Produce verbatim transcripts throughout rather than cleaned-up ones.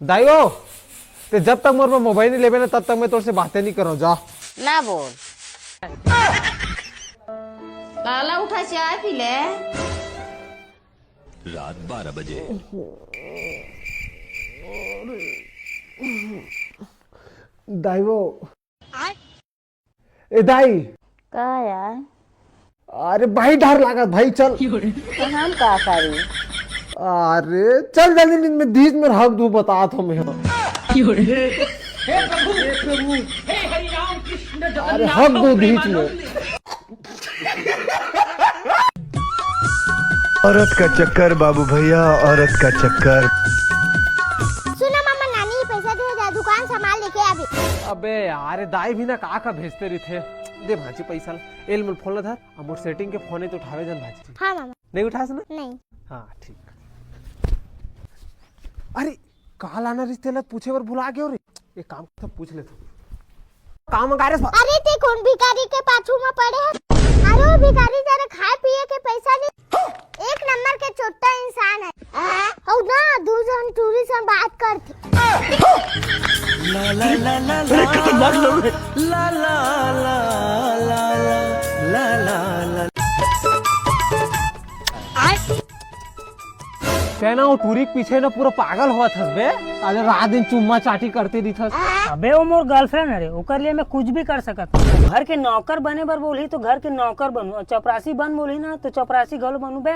दाई हो, ते जब तक मोर बर मोबाइल नहीं लेबे ना, तब तक मैं तोर से बातें नहीं करो। जा। ना बोल। लाला, उठा, चाय पी ले। रात बारह बजे। दाई हो। ए दाई। का यार? अरे भाई, डर लागत भाई, चल। तो हम का करी? अरे चल जल्दी, नहीं मैं दीज में हक दू, बता तो मैं। अरे हक दू दीज में। औरत का चक्कर बाबू भैया, औरत का चक्कर। सुना मामा, नानी पैसा दे जा, दुकान सामान लेके आवे। अबे यार, दाई भी ना का का भेजते रहिथे। दे भांची पैसा ला। एल मोर फोन ला धर, अब मोर सेटिंग के फोन है तो उठावे जन भांची। हाँ मामा। नहीं उठास ना? नहीं। हाँ ठीक। अरे का लाना रिस तेला पूछे बर भुला गयो रे। एक काम तो पूछ लेथों। काम मंगा रे। अरे ते कोन भिखारी के पाछू में पड़े है? अरे वो भिखारी जरा खाए पिए के पैसा नहीं। एक नंबर के चोट्टा इंसान है। और ना दू जन टूरी से बात करते। अरे खतरनाक लोग हैं। कहना वो टूरी के पीछे ना पूरा पागल होवत हस बे। आज रात दिन चुम्मा चाटी करते दिखत हस। अबे वो मोर गर्लफ्रेंड हरे, ओकर लिए मैं कुछ भी कर सकत हूँ। घर के नौकर बने बर बोलही तो घर के नौकर बनू, और चपरासी बन बोलही ना तो चपरासी घलो बनू बे।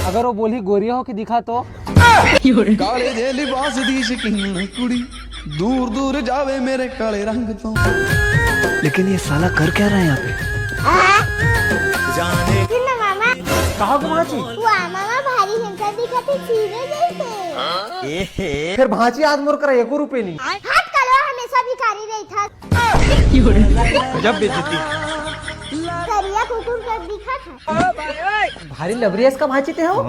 अगर वो बोलही गोरिया होके दिखा तो? काले दे लिबास दी शकीन कुड़ी, दूर दूर जावे मेरे काले रंग तो। लेकिन ये साला कर क्या रहा है यहाँ पे? सुन ना मामा। कहाँ घुमा छी? वाह मामा, भारी हैंडसम दिखत है, हीरो जैसे। फिर भांची आज मोर करा एको रुपये नहीं। हाथ कलो हमेशा भिखारी रही था। गजब बेइज्जती। करिया कुकुर के दिखत है। भारी लबरियस का भांची ते हो।